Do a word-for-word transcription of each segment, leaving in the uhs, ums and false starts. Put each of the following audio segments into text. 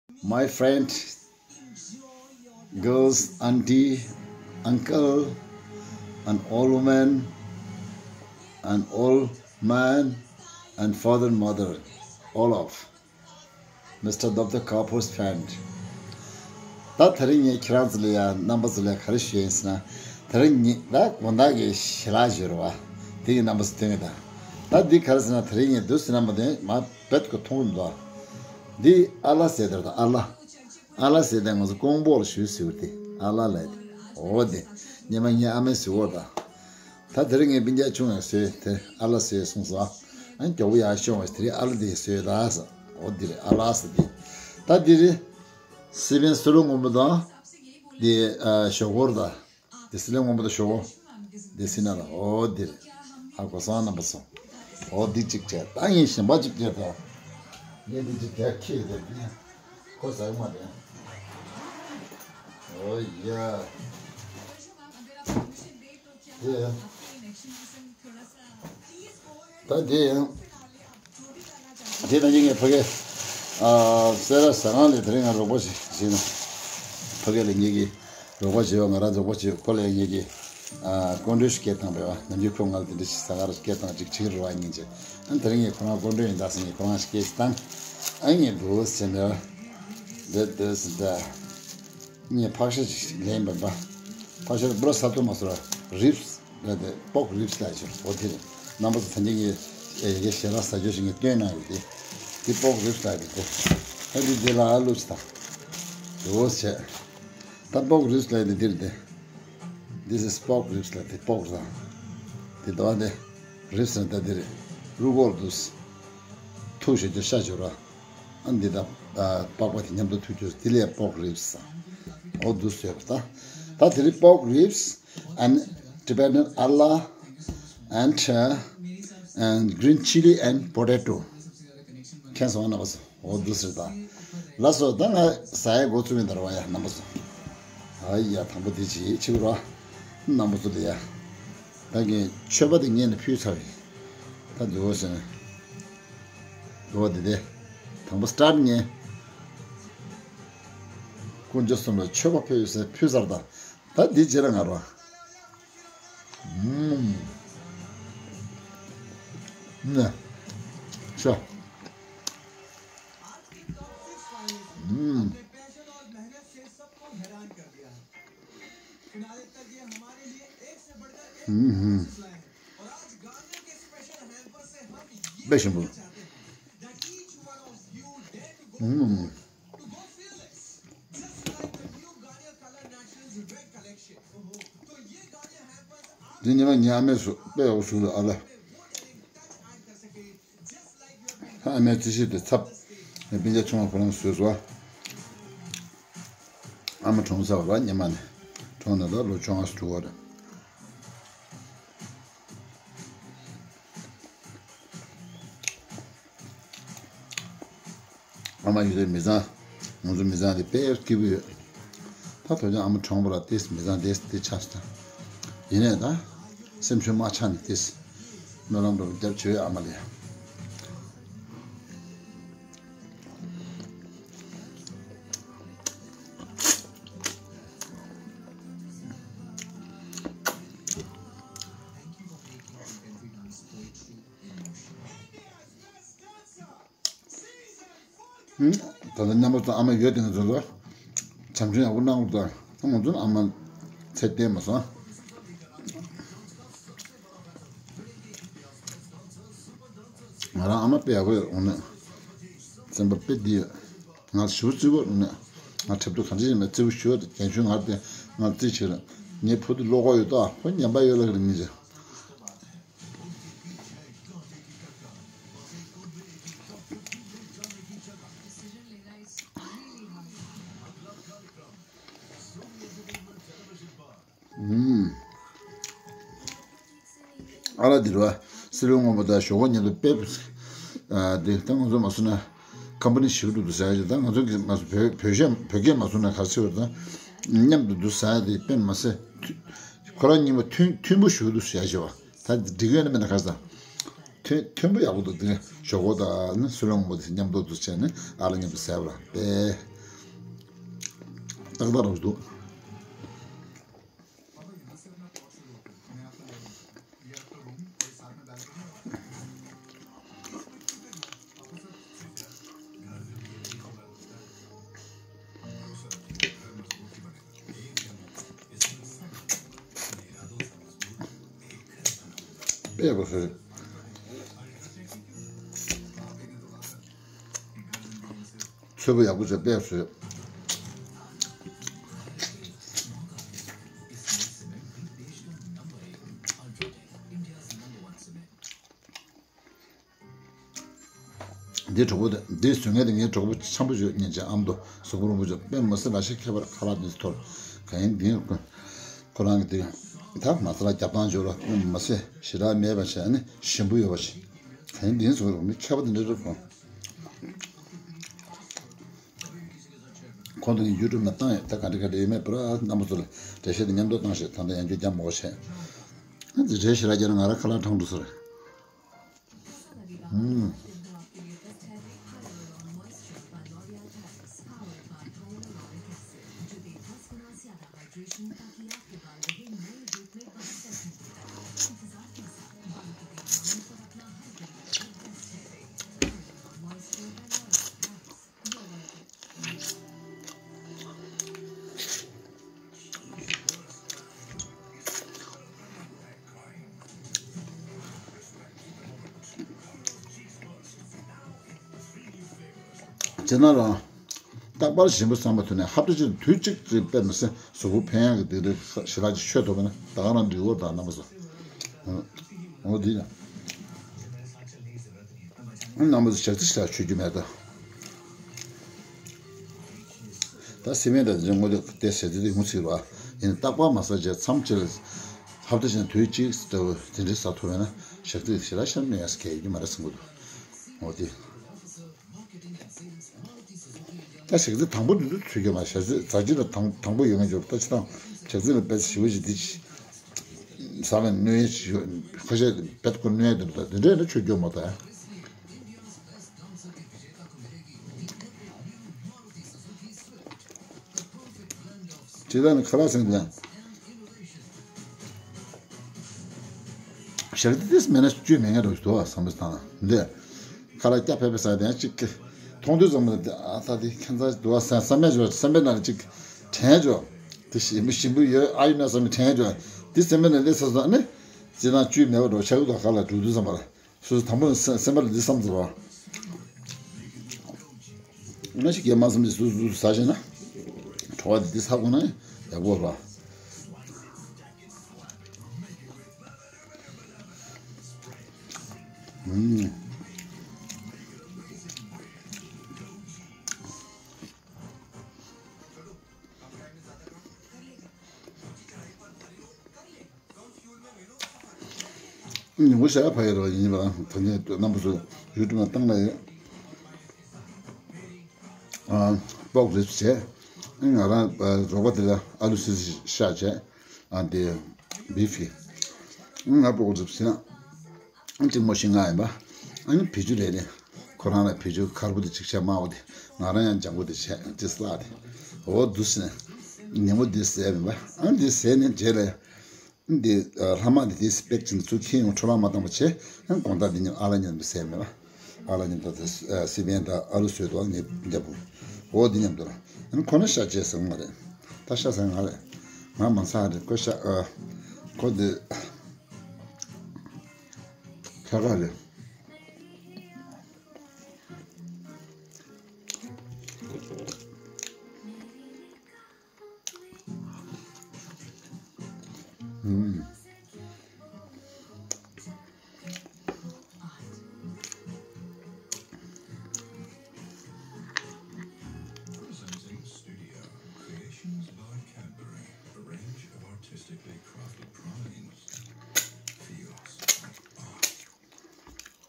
My friend, girls, auntie, uncle, an old woman, an old man, and father and mother, all of Mister Doctor Kapoor's friend. ད་དེ་རིང་ངས་ཁྱེད་རང་ཚོ་ལ་ཡང་རྣམ་པ་ཚོ་ལ་ག་རེ་ཞུ་ཡིན་ཟེར་ན། དེ་རིང་ངས་ད་དགོང་དག་གི་ཞལ་ལག་ཞུ་རེད་བ། དེ་ཡི་རྣམ་པ་ཚོ་སྟོན་གི་ད། ད་འདི་ག་རེ་ཟེར་ན། དེ་རིང་ངས་འདུག་ཟེར་ན་མ་དེ་མ་བེད་ཀྱི་མཐོང་གི་འདུག་འདི་ཨ་ལ་ཟེར་དེ་རེད་ད། ཨ་ལ། ཨ་ལ་ཟེར་དེ་ང་ཚོ་ཀོང་པོ་ལ་ཞུ་ཟེར་བ་དེ་ཨ་ལ་ལབ་དེ། འོ་དེ། སྔོན་མ་ངའི་ཨ་མས་ཟེར་བ་ད། ད་དེ་རིང་ངའི་སྤུན་ཀྱག་ཆུང་བས་ཟེར་དེ་ཨ་ལ་ཟེར་གསུངས་སོང་། ཨ་ནི་མགྱོགས་པོ་ཡར་ཤོང་བས་དེ་རིང་ཨ་ལ་དེ་ཟེར་ད་ཟེར། འོ་དེ་རེད། ཨ་ལ་ཟེར་དེ། ད་དེ་རེད། སི་པན་སུ་ལུ་སྔོན་པོ་དང་། དེ་ཨ་ཞོག་ཁོར་དང་། དེ་སི་ལེ་སྔོན་པོ་དང་ཞོག་ཁོ། དེ་སི་ན་ལ། འོ་དེ་རེད། ཧ་གོ་སོང་རྣམ་པ་ཚོ། འོ་འདི་གཅིག་བྱས། ད་ངས་གཞན་པ་གཅིག་བྱས་ད། ངས་འདི་གཅིག་བྱས་ཁྱེད་དེ་འདི། ཁོ་ཟ་གི་མ་རེད། འོ་ཡ། དེ། ད་དེ་ཡང་། དེ་ནང་བཞིན་ངས་ཕ་གི། ཨ། སེ་ར་ཟ་ཁང་ལ་དེ་རིང་ང་རོགས་པ་ཞིག་བྱས་ན། ཕ་གི་ལ་ངེད་ཀྱིས་རོགས་པ་བྱས་པ། ང་རང་རོགས་པ་བྱས། ཁོ་ལ་ངེད་ཀྱིས། ཨ། ཀོང་ཀྲོལ་ཞིག་སྐྱེལ་བཏང་པས་བ། ནམ་རྒྱུན་ཁོས་ང་ལ་དེ་འདྲ་ཞིག་ཟ་ཁང་རུ་སྐྱེལ་བཏང་། ཅིག་ཅིག་རེད་བ། ཡིན་ཅེ། ཨ། དེ་རིང་ངས་ཁོ་རང་ཀོང་ཀྲོལ་ཡིན་ད་ཟེར་ནས་ཁོ་རང་ཞིག་སྐྱེལ་ཞིག་བཏང་། ཨ། ངས་འདུག་ཟེར་ནས། འདི་འདི་ཟེར་ད། ངས་ཕག་ཤ་ཞིག་ལེན་པ་འབའ། ཕག་ཤ་པུ་ར་ས་ཏོ་མ་སོ་ར། རིབ་སི་ལ་དེ་པོག་རིབ་སི་ལ་ཆོ། འོ་དེ་རེད། རྣམ་པ་ཚོ་ད་ནི་ངས་ཡ་གི་ཞལ་ལག་ཟ་རྒྱུ་ཞིག་ངས་སྟོན་གནང་ཡོད་དེ། དེ་པོག་རིབ་སི་ལ་དེ་དེ། ད་དེ་དེ་ལ་ཨ་ལུ་ཅི་ད། འོ་བྱས། ད་པོག་རིབ་སི་ལ་དེ་དེ་རེད་དེ། This is pork ribs ལ་དེ་པོག་ར། དེ་དོ་དེ་རིབ་སི་ད་དེ་རེད། རུ་གོར་དུས། ཐུག་ཞོ་རྒྱུ་ཤ་ཞོ་ར། ཨ་འདི་ད། ཨ། པགས་པ་དེ་མཉམ་དུ་ཐུག་རྒྱུ་དེ་ལས་པོག་རིབ་སི། འོ་འདུག་ཟེར་བ་ད། ད་དེ་རིང་པོག་རིབ་སི་and Tibetan ཨ་ལ་and uh, and green chili and potato། ཁྱེད་སོང་ན་བ་སོ། འོ་འདུག་ཟེར་ད། ལགས་སོ། ད་ང་ཟ་ཡའི་འགོ་བཙུགས་ཡིན་ད་ར་བ་ཡ་རྣམ་པ་ཚོ། ཨ་ཡ། དང་པོ་དེ་ཅི་ཅི་ར། རྣམ་པ་ཚོ་དེ་ཡ། ད་གིན་མཆོད་པ་དེ་ངས་ནི་ཕུལ་ཚར་ཡིན། ད་འདུག་ཟེར་ན། འོ་དེ་དེ། དང་པོ་སི་ཊར་ཊི་ངས། དཀོན་མཆོག་གསུམ་ལ་མཆོད་པ་ཕུལ་ཟེར་ཕུལ་ཚར་ད། ད་འདི་རྗེས་ལ་ང་རོ། ཨུམ། ན། ཤ། ཨུམ། ཨུམ། དཔེ་ཞིམ་པོ། ཨུམ། འདི་ཉི་མ་ཉི་མ་མེད་སུ་དཔེ་འོ་སུ་ལ་ཨ་ལ། ཨ་མའི་རྩིས་གཞི་དེ་ཚབ། སྤུན་ཀྱག་ཆུང་བ་ཁོ་རང་བཟོས་སོ། ཨ་མ་གྲོངས་ཚར་བ་ར་ཉི་མ་ནས། གྲོངས་ནས་ད་ལོ་བཅོ་ལྔ་ཙམ་འགྲོ་བ་རེད། ཨ་མ་ཡོད་དུས་མི་ཚང་། ང་ཚོ་མི་ཚང་དེ་དཔེ་སྐྱིད་པོ་ཡོད། ད་ཐོ་ཅང་ཨ་མ་གྲོངས་པ་ལ་ཏིས་མི་ཚང་ཏིས་ཏི་ཆགས་སོང་། ཡིན་ནའི་ད། སེམས་ཤུགས་མ་ཆག་ནས་ཏིས། སྨོན་ལམ་འགྲོ་རྒྱབ་བྱོས་ཡོད་ཨ་མ་ལ་ཡ། ད་ལྟ་མཉམ་པོ་ཚོ་ཨ་མ་ཡོད་དེ་ང་ཚོ་ལ་བྱམས་སྐྱོང་ཡག་པོ་གནང་དགོས། ད་ང་ཚོ་ཨ་མ་ཚེ་བརྟན་མ་སོང་། ང་རང་ཨ་མ་དཔེ་ཡག་པོ་ཡོད། འོ་ན་སེམས་པ་དཔེ་བདེ་ཡོད། ང་ཞུ་རྩིས་པོ་ནི་ང་འཁྲབ་སྟོན་གང་ཅི་ཡིན་ན་རྩིས་པོ་ཞུ་བ་དེ་རྒན་གཞོན་ང་དེ་ང་རྩིས་བྱེད་ལ་ངའི་བུ་དེ་བློ་ཁོག་ཡོད་ད། ཁོ་ཉན་པ་ཡོད་ལ་གི་མི་ཚེ། ཨུམ། ཨ་ལ་དེ་རུ་བ། སི་ལུ་སྔོན་པོ་དང་ཞོག་ཁོག་མཉམ་དུ་དཔེ། ཨ། དེ་ད་ང་ཚོ་མ་སུ་ན་ཁམ་པ་ནི་ཞིག་འགྲོ་འདུག་ཟེར་ཡ་ཅིག་ད་ང་ཚོ་གི་མ་སུ་བོད་བོད་གཞས་བོད་སྐད་མ་སུ་ན་ག་རེ་ཟེར་བ་དང་མཉམ་དུ་འདུག་ཟེར་ཡ་དེ་དཔེ་མ་ཟད། ཁོ་རང་གཉིས་པོ་མཐུན་མཐུན་པོ་ཞིག་འདུག་ཟེར་ཡ་ཅིག་བ། ད་འགྲིག་ཡོད་ན་མེད་ན་ག་རེ་ཟེར། མཐུན་མཐུན་པོ་ཡག་པོ་འདུག་དེ་ཞོག་ཁོག་དང་ནི་སི་ལུ་སྔོན་པོ་དེ་མཉམ་དུ་འདུག་བྱས་ནས་ཨ་ལ་མཉམ་དུ་ཟེར་བ་ལ་དཔེ། ཏག་ཏག་རང་འདུག་པས་པ་བཟོས། ཚོས་པ་ཡག་པོ་བྱས་པས་བཟོས། འདི་གྲོགས་པོ་དེ་འདི་བཟོ་མཁན་དེ་ངའི་གྲོགས་པོ་ཆེན་པོ་ཡོད་སྙིང་རྗེ་ཨ་མདོ་གཟུགས་པོ་རིན་པོ་ཆེ་དཔེ་མི་སྲིད་ལ་ཤ་ཁྱད་པར་ཁ་ལག་འདི་ཚོ་ཐོར་ག་ཡིན་འདི་ཁོ་རང་གི་དེ་ད་མ་ས་ལ་རྒྱབ་སྟངས་འཇོག་ལ་དཔེ་མི་སྲིད་ཞེ་དྲག་མེད་པ་བྱས་ནས་ཞིམ་པོ་ཡོད་པ་ཞིག་ག་ཡིན་འདི་ཚོ་རུ་མི་ཁྱད་པར་དེ་འདྲ་རེད་ཁོ། ཁོང་དང་ཡུ་ཊུབ་ནང་བཏང་ཡོད་ད་ག་འདྲ་ག་འདྲ་ཡོད་མེད་པུ་ར་རྣམ་པ་ཚོ་ལ་འགྲེལ་བཤད་དེ་མཉམ་དུ་བཏང་ཞེས་ད་ལྟ་ཡང་བསྐྱར་རྒྱབ་མོ་བྱས། འདི་རེད་ཞེ་དྲག་རྒྱབ་ན་ང་རང་ཁ་ལག་དྲང་འགྲོ་ས་རེད། ཨུམ། ཅེ་ན་རང་། རྟག་པར་ཞིམ་པོ་བསམ་པ་ཐོན་ནས་ཧབ་ཏ་གཅིག་དུས་གཅིག་ཅིག་དཔེ་མི་སྲིད་གཟུགས་པོ་ཕན་ཡག་གི་དེ་རིགས་ཞེ་དྲག་ཅིག་མཆོད་ཐུབ་པ་ན་ད་ག་རང་འགྲིག་གོ་ད་རྣམ་པ་ཚོ། འོ་འདི་ཡང་། རྣམ་པ་ཚོ་ཞག་ཚི་ཞག་མཆོད་རྒྱུ་མེད་ད། ད་སི་མེན་ད་འདི་ངོ་དེ་དེ་ཟེར་དེ་དེ་ངོ་ཚིག་ར་ཡིན་རྟག་པར་མ་ཟ་བྱས་མཚམས་ཅིག་ལ་ཧབ་ཏ་ཅན་དུས་གཅིག་ལྟ་བུ་དེ་འདྲའི་ཟ་ཐུབ་ཡོད་ན་ཞག་ཚི་ཞེ་དྲག་ཤར་ནས་ཡང་ཟ་གལ་ཡོད་ཀྱི་མ་རེད་བསམ་གི་འདུག་འོ་དེ། ད་ཞག་ཚི་དང་པོ་འདི་ཚོ་ཚུད་ཀྱི་མ་ཞག་ཚི་ཟ་རྒྱུ་ལ་དང་དང་པོ་ཡོད་མཁན་འཇོག་ད་ཅི་དང་ཞག་ཚི་ལ་དཔེ་ཞི་བ་ཞིག་འདི་ཟ་བའི་གནོད་ཡས་ཞིག་ཡོད་ཁ་ཤས་དཔེ་ཁོ་གནོད་ཡས་འདི་འདྲ་འདི་འདྲ་ཡིན་ན་ཆོས་སྐྱོན་མ་ད། ཇི་ལྟར་ནི་ཁ་ལག་ཟེར་ན། ཞག་དེ་དེས་མེད་ན་བཅོས་མེད་ངེས་རོགས་ཞུ་དོ་བསམ་པའི་སྟངས་འདི། ཁ་ལག་སྐྱ་ཕེ་ཕེ་ཟ་དེ་ཡང་གཅིག་གི་མཐོང་དུས་ཙམ་པ་ཨ་ད་དེ་ཁྱད་མཚར་འདུག་བསམ་བསམ་པའི་འཇོག་བསམ་པའི་ནང་ལ་གཅིག་དྲན་འཇོག་དེ་ཞིམ་པོ་ཞིམ་པོ་ཡོད་ཨ་ཡོད་ན་བསམ་ནས་དྲན་འཇོག་དེ་སེམས་པའི་ནང་སླེབས་ཚར་སོང་ནི། ཅི་དང་བཅོས་མེད་པ་འགྲོ་ཆགས་ཀྱི་འདུག་ཁ་ལག་འགྲོ་དུས་ཙམ་པ་ལ། སོ་སོ་དང་པོ་ནས་སེམས་སེམས་པ་ལ་འདི་བསམ་ཟེར་བ། ང་ཞིག་གིས་མ་བསམ་ཞིག་སུ་སུ་ཟ་བྱས་ན། གྲོགས་པ་འདི་འདི་ཟ་དགོས་ན་ཡག་པོ་རེད་བ། ཨུམ། ཉིན་མོ་ཞག་ཕ་ཡི་རོ་ཡིན་པ་ད་ནི་རྣམ་པ་ཚོ་ཡུ་ཊུབ་ནང་བཏང་ན་ཡོད། ཨ་སྤོག་རིབ་བྱས། ང་རང་རོགས་པ་དེ་ལ་ཨ་ལུ་སི་སི་ཤ་བྱས། ཨ་དེ་བི་ཧྥི། ང་སྤོག་རིབ་བྱས། གཅིག་མོ་ཤི་ང་ཡིན་པ། ཨ་ནི་བེད་སྤྱོད་རེད་ནི། ཁོ་རང་ལ་བེད་སྤྱོད་དཀར་པོ་དེ་གཅིག་བྱས་དམར་པོ་དེ། ང་རང་ཡང་ལྗང་གུ་དེ་བྱས་དེ་སླ་དེ། འོ་འདུག་སེ་ནས། ཉིན་མོ་དེ་ཟས་མིན་པ། ཨ་ནི་དེ་ཟས་ནས་རྗེས་ལ། འདི་ལྷ་མ་འདི་དེ་སྤེག་ཅིང་ཚུར་ཁྱེར་ཡོང་འཕྲོ་བརླག་མ་བཏང་བ་བྱས། ཨ་ནི་དགོང་དག་འདི་མཉམ་ཨ་ལ་མཉམ་དུ་ཟས་མེད་པ། ཨ་ལ་མཉམ་དུ་དེ་སི་པན་དང་ཨ་ལུ་བཟོས་འདུག་ངས་འདི་བུ། འོ་འདི་མཉམ་དུ་ལ། ཨ་ནི་ཁོ་ན་ཤ་བཅད་ཟེར་མ་རེད། ད་ཤ་ཟ་ང་རེད། ང་མ་ཟ་རེད་ཁོ་ཤ་ཨ། ཁོ་འདི། ཁ་ཁ་རེད། ཨུམ། Presenting Studio Creations by Cadbury, a range of artistically crafted pralines. Feels like art.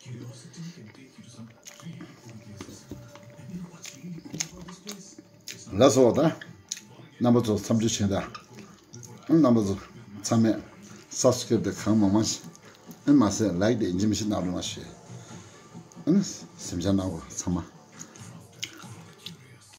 Curiosity can take you to some beautiful places. And you know what's really cool about this place? ལགས་སོ། ད་རྣམ་པ་ཚོ་མཚམས་འཇོག་བྱེད་དང་། རྣམ་པ་ཚོ་ཚང་མས་སབ་སི་ཀེབ་དེ་གང་མང་མང་ཞིག་ཨ་མ་ཟད་ལའིག་དེ་ཡིན་གཅིག་མིན་གཅིག་གནང་རོགས་གནང་ཞུ། ཨ་ནི་སེམས་ཆུང་གནང་དགོས་ཚང་མ།